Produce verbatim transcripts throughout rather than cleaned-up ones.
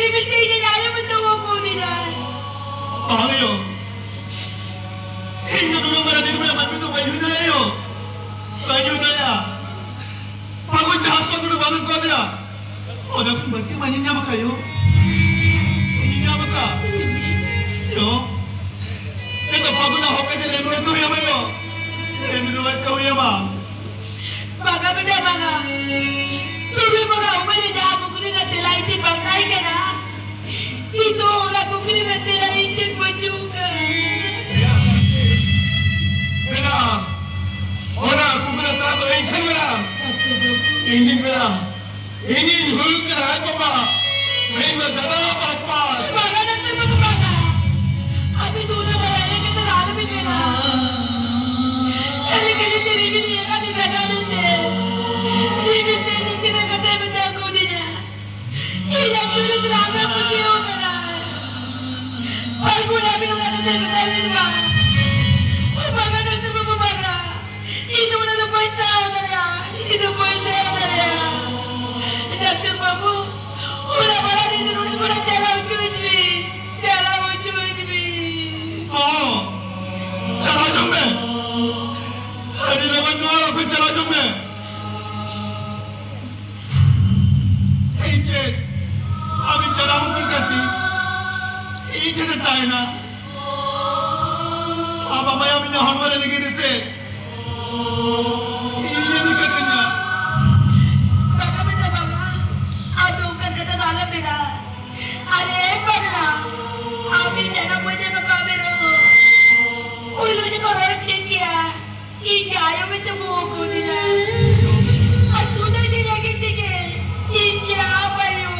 ᱨᱤᱢᱤᱞ ᱛᱮ ᱤᱧᱤᱡ ᱟᱭᱳ ᱢᱮᱱᱛᱮ ᱦᱚᱦᱚ ᱠᱚᱫᱤᱧᱟ᱾ ᱵᱟᱝ ᱭᱳ, ᱤᱧ ᱫᱚ ᱱᱩᱱᱟᱹᱜ ᱢᱟᱨᱟᱝ ᱱᱤᱨᱵᱷᱚᱭᱟ ᱢᱟᱹᱱᱢᱤ ᱫᱚ ᱵᱟᱹᱧ ᱦᱩᱭ ᱫᱟᱲᱮᱭᱟᱜᱼᱟ ᱭᱳ, ᱵᱟᱹᱧ ᱦᱩᱭ ᱫᱟᱲᱮᱭᱟᱜᱼᱟ᱾ ᱯᱷᱟᱹᱜᱩᱱ ᱡᱟᱦᱟᱸ ᱥᱚᱸᱫᱽ ᱨᱮ ᱵᱟᱢ ᱮᱢ ᱠᱟᱣᱫᱮᱭᱟ, ᱚᱱᱟ ᱠᱷᱚᱱ ᱵᱟᱹᱲᱛᱤ ᱢᱟ ᱤᱧ ᱧᱟᱢ ᱟᱠᱟᱫ ᱭᱳ, ᱤᱧ ᱧᱟᱢ ᱟᱠᱟᱫ ᱭᱳ᱾ ᱱᱤᱛᱚᱜ ᱯᱷᱟᱹᱜᱩᱱᱟᱜ ᱦᱚᱠ ᱟᱹᱭᱫᱟᱹᱨ ᱮᱢ ᱨᱩᱣᱟᱹᱲ ᱛᱮ ᱦᱩᱭ ᱟᱢᱟ ᱭᱳ, ᱮᱢ ᱨᱩᱣᱟᱹᱲ ᱛᱮ ᱦᱩᱭ ᱟᱢᱟ᱾ ᱵᱟᱝᱟ ᱵᱮᱴᱟ, ᱵᱟᱝᱟ᱾ ᱛᱩᱨᱩᱭ ᱵᱚᱸᱜᱟ ᱩᱢᱮᱨ ᱨᱮ ᱡᱟᱦᱟᱸ ᱠᱩᱠᱞᱤ ᱨᱮᱱᱟᱜ ᱛᱮᱞᱟ ᱤᱧ ᱴᱷᱮᱱ ᱵᱟᱝ ᱛᱟᱦᱮᱸ ᱠᱟᱱᱟ, ᱱᱤᱛᱚᱜ ᱚᱱᱟ ᱠᱩᱠᱞᱤ ᱨᱮᱱᱟᱜ ᱛᱮᱞᱟ ᱤᱧ ᱴᱷᱮᱱ ᱵᱟᱹᱪᱩᱜ ᱠᱟᱱᱟ᱾ ᱢᱮᱱᱟᱜᱼᱟ, ᱚᱱᱟ ᱠᱩᱠᱞᱤ ᱨᱮᱱᱟᱜ ᱛᱮᱞᱟ ᱫᱚ ᱤᱧ ᱴᱷᱮᱱ ᱢᱮᱱᱟᱜᱼᱟ᱾ ᱤᱧᱤᱧ ᱢᱮᱱᱟ, ᱤᱧᱤᱧ ᱦᱩᱭᱩᱜ ᱠᱟᱱᱟ ᱟᱡ ᱵᱟᱵᱟ, ᱤᱧ ᱫᱚ ᱫᱟᱫᱟ ᱵᱟᱯᱟ᱾ ᱵᱟᱝᱟ, ᱰᱟᱠᱛᱟᱨ ᱵᱟᱹᱵᱩ, ᱵᱟᱝᱟ᱾ ᱟᱹᱵᱤᱱ ᱫᱚ ᱩᱱᱟᱹᱜ ᱢᱟᱨᱟᱝ ᱮᱱᱮᱡ ᱠᱟᱛᱮ ᱫᱚ ᱟᱞᱚᱵᱤᱱ ᱢᱮᱱᱟ᱾ ᱠᱷᱟᱹᱞᱤ ᱠᱷᱟᱹᱞᱤ ᱛᱮ ᱨᱤᱢᱤᱞ ᱮᱸᱜᱟ ᱫᱚ ᱫᱟᱫᱟ ᱢᱮᱱᱛᱮ, ᱨᱤᱢᱤᱞ ᱛᱮ ᱤᱧ ᱛᱤᱱᱟᱹᱜ ᱠᱟᱛᱷᱟᱭ ᱢᱮᱛᱟ ᱠᱚ ᱫᱤᱧᱟ᱾ ᱤᱧ ᱟᱡ ᱫᱩᱨᱤᱵ ᱨᱮ ᱟᱸᱫᱷᱟ ᱯᱟᱹᱛᱭᱟᱹᱣ ᱠᱟᱱᱟ᱾ ᱯᱷᱟᱹᱜᱩᱱ ᱟᱹᱵᱤᱱ ᱚᱱᱟ ᱠᱟᱛᱷᱟᱭ ᱢᱮᱛᱟ ᱵᱤᱱ ᱢᱟ᱾ ᱵᱟᱝᱟ, ᱰᱟᱠᱛᱟᱨ ᱵᱟᱹᱵᱩ, ᱵᱟᱝᱟ᱾ ᱤᱧ ᱫᱚ ᱚᱱᱟ ᱫᱚ ᱵᱟᱹᱧ ᱥᱟᱦᱟᱣ ᱫᱟᱲᱮᱭᱟᱜᱼᱟ᱾ ᱤᱧ ᱫᱚ ᱵᱟᱹᱧ ᱥᱟᱦᱟᱣ ᱫᱟᱲᱮᱭᱟᱜᱼᱟ᱾ ᱰᱟᱠᱛᱟᱨ ᱵᱟᱹᱵᱩ, ᱚᱱᱟ ᱢᱟᱲᱟᱝ ᱨᱮ ᱤᱧ ᱫᱚ ᱱᱚᱰᱮ ᱠᱷᱚᱱᱟᱜ ᱪᱟᱞᱟᱣ ᱦᱚᱪᱚᱣᱟᱹᱧ ᱵᱤᱱ᱾ ᱪᱟᱞᱟᱣ ᱦᱚᱪᱚᱣᱟᱹᱧ ᱵᱤᱱ᱾ ᱦᱚᱸ, ᱪᱟᱞᱟᱣ ᱦᱚᱪᱚᱜ ᱢᱮ᱾ ᱟᱹᱰᱤ ᱞᱚᱜᱚᱱ ᱱᱚᱣᱟ ᱚᱲᱟᱜ ᱠᱷᱚᱱ ᱪᱟᱞᱟᱣ ᱦᱚᱪᱚᱜ ᱢᱮ᱾ ᱤᱧ ᱪᱮᱫ ᱟᱢᱤᱡ ᱡᱟᱱᱟᱢ ᱩᱛᱟᱹᱨ ᱠᱟᱛᱮ ᱤᱧ ᱴᱷᱮᱱᱮ ᱛᱟᱦᱮᱱᱟ? ᱟᱢᱟᱜ ᱢᱟᱭᱟᱢ ᱤᱧᱟᱹᱜ ᱦᱚᱲᱢᱚ ᱨᱮ ᱞᱤᱸᱜᱤᱱ ᱨᱮᱥᱮ ᱤᱧ ᱮ ᱠᱟᱹᱧᱟ? ᱵᱟᱝᱟ ᱵᱮᱴᱟ, ᱵᱟᱝᱟ᱾ ᱟᱢ ᱫᱚ ᱚᱱᱠᱟᱱ ᱠᱟᱛᱷᱟ ᱫᱚ ᱟᱞᱚᱢ ᱢᱮᱱᱟ᱾ ᱟᱨᱮ ᱯᱟᱜᱽᱞᱟ, ᱟᱢ ᱤᱧ ᱡᱟᱱᱟᱢ ᱵᱟᱹᱧ ᱮᱢ ᱟᱠᱟᱫ ᱢᱮ ᱨᱮᱦᱚᱸ, ᱯᱩᱭᱞᱩ ᱡᱚᱠᱷᱚᱱ ᱨᱚᱲᱮᱢ ᱪᱮᱫ ᱠᱮᱜᱼᱟ, ᱤᱧ ᱜᱮ ᱟᱭᱳ ᱢᱮᱱᱛᱮᱢ ᱦᱚᱦᱚ ᱠᱟᱣᱫᱤᱧᱟ᱾ ᱟᱨ ᱥᱩᱫᱷᱟᱹ ᱤᱫᱤ ᱞᱟᱹᱜᱤᱫ ᱛᱮᱜᱮ ᱤᱧ ᱜᱮ ᱟᱢ ᱟᱭᱳ᱾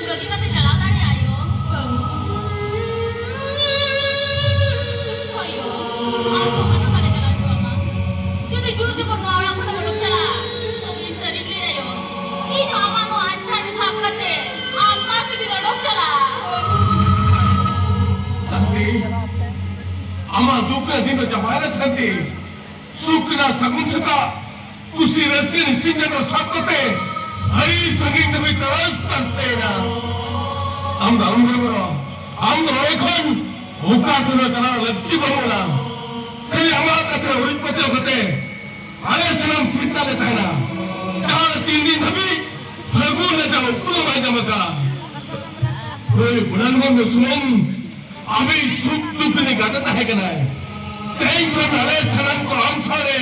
ᱵᱟᱹᱜᱤ ᱠᱟᱛᱮ ᱪᱟᱞᱟᱣ ᱫᱟᱲᱮᱭᱟᱜᱼᱟ, ᱟᱭᱳ? ᱵᱟᱹᱦᱩ᱾ ᱟᱭᱳ, ᱟᱨ ᱫᱚ ᱚᱠᱟ ᱛᱮᱦᱚᱸ ᱵᱟᱞᱮ ᱪᱟᱞᱟᱣ ᱦᱚᱪᱚ ᱟᱢᱟ᱾ ᱡᱩᱫᱤ ᱡᱳᱨ ᱡᱚᱵᱚᱨ ᱱᱚᱣᱟ ᱚᱲᱟᱜ ᱠᱷᱚᱱᱮᱢ ᱚᱰᱚᱠ ᱪᱟᱞᱟᱜᱼᱟ, ᱛᱚᱵᱮ ᱤᱧ ᱥᱟᱹᱨᱤᱧ ᱞᱟᱹᱭᱟ, ᱟᱭᱳ, ᱤᱧ ᱦᱚᱸ ᱟᱢᱟᱜ ᱱᱚᱣᱟ ᱟᱪᱪᱷᱟ ᱨᱮ ᱥᱟᱵ ᱠᱟᱛᱮ ᱟᱢ ᱥᱟᱶ ᱛᱮᱜᱤᱧ ᱚᱰᱚᱠ ᱪᱟᱞᱟᱜᱼᱟ᱾ ᱥᱟᱱᱛᱤ, ᱟᱢᱟᱜ ᱫᱩᱠ ᱨᱮ ᱫᱤᱱ ᱫᱚ ᱪᱟᱵᱟᱭᱮᱱᱟ, ᱥᱟᱱᱛᱤ᱾ ᱥᱩᱠ ᱨᱮᱱᱟᱜ ᱥᱟᱹᱜᱩᱱ ᱥᱮᱛᱟᱜ, ᱠᱩᱥᱤ ᱨᱟᱹᱥᱠᱟᱹ ᱨᱮ ᱥᱤᱧ ᱪᱟᱸᱫᱚ ᱥᱟᱵ ᱠᱟᱛᱮ ᱟᱹᱰᱤ ᱥᱟᱺᱜᱤᱧ ᱫᱷᱟᱹᱵᱤᱡ ᱛᱟᱨᱟᱥ ᱛᱟᱨᱥᱮ ᱮᱱᱟ᱾ ᱟᱢ ᱫᱚ ᱟᱞᱚᱢ ᱦᱚᱨᱚᱵᱚᱨᱚᱜᱼᱟ᱾ ᱟᱢ ᱫᱚ ᱱᱚᱰᱮ ᱠᱷᱚᱱ ᱚᱠᱟ ᱥᱮᱫ ᱦᱚᱸ ᱪᱟᱞᱟᱣ ᱞᱟᱹᱠᱛᱤ ᱵᱟᱹᱱᱩᱜ ᱟᱱᱟ᱾ ᱠᱷᱟᱹᱞᱤ ᱟᱢᱟᱜ ᱠᱟᱛᱷᱟ ᱨᱮ ᱩᱨᱤᱡ ᱯᱟᱹᱛᱭᱟᱹᱣ ᱠᱟᱛᱮ ᱟᱞᱮ ᱥᱟᱱᱟᱢ ᱯᱷᱤᱨᱛᱟ ᱞᱮ ᱛᱟᱦᱮᱱᱟ᱾ ᱡᱟᱦᱟᱸ ᱛᱤᱱ ᱫᱤᱱ ᱫᱷᱟᱹᱵᱤᱡ ᱯᱷᱟᱹᱜᱩᱱ ᱨᱟᱡᱟ ᱩᱯᱨᱩᱢ ᱵᱟᱭ ᱧᱟᱢ ᱟᱠᱟᱫ᱾ ᱦᱳᱭ, ᱵᱩᱰᱷᱟᱱ ᱢᱩᱨᱢᱩ ᱥᱩᱢᱩᱝ ᱟᱢᱤᱡ ᱥᱩᱠ ᱫᱩᱠ ᱨᱤᱱᱤᱡ ᱜᱟᱛᱮ ᱛᱟᱦᱮᱸ ᱠᱟᱱᱟᱭ᱾ ᱛᱮᱦᱮᱧ ᱠᱷᱚᱱ ᱟᱞᱮ ᱥᱟᱱᱟᱢ ᱠᱚ ᱟᱢ ᱥᱟᱶᱨᱮ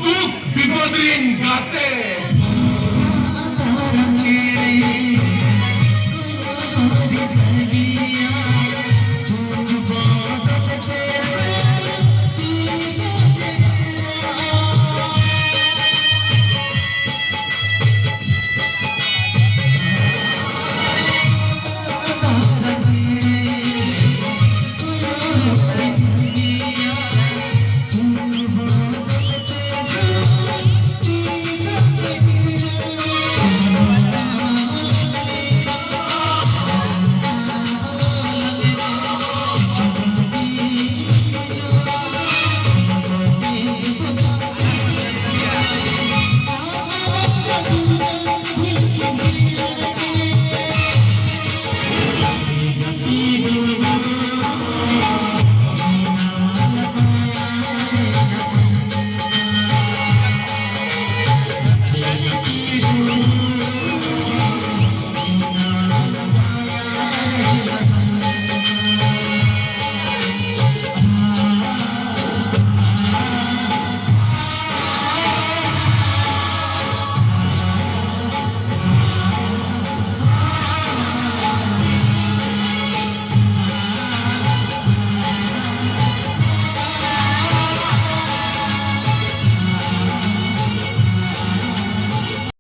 ᱫᱩᱠ ᱵᱤᱯᱚᱫ ᱨᱤᱱ ᱜᱟᱛᱮ᱾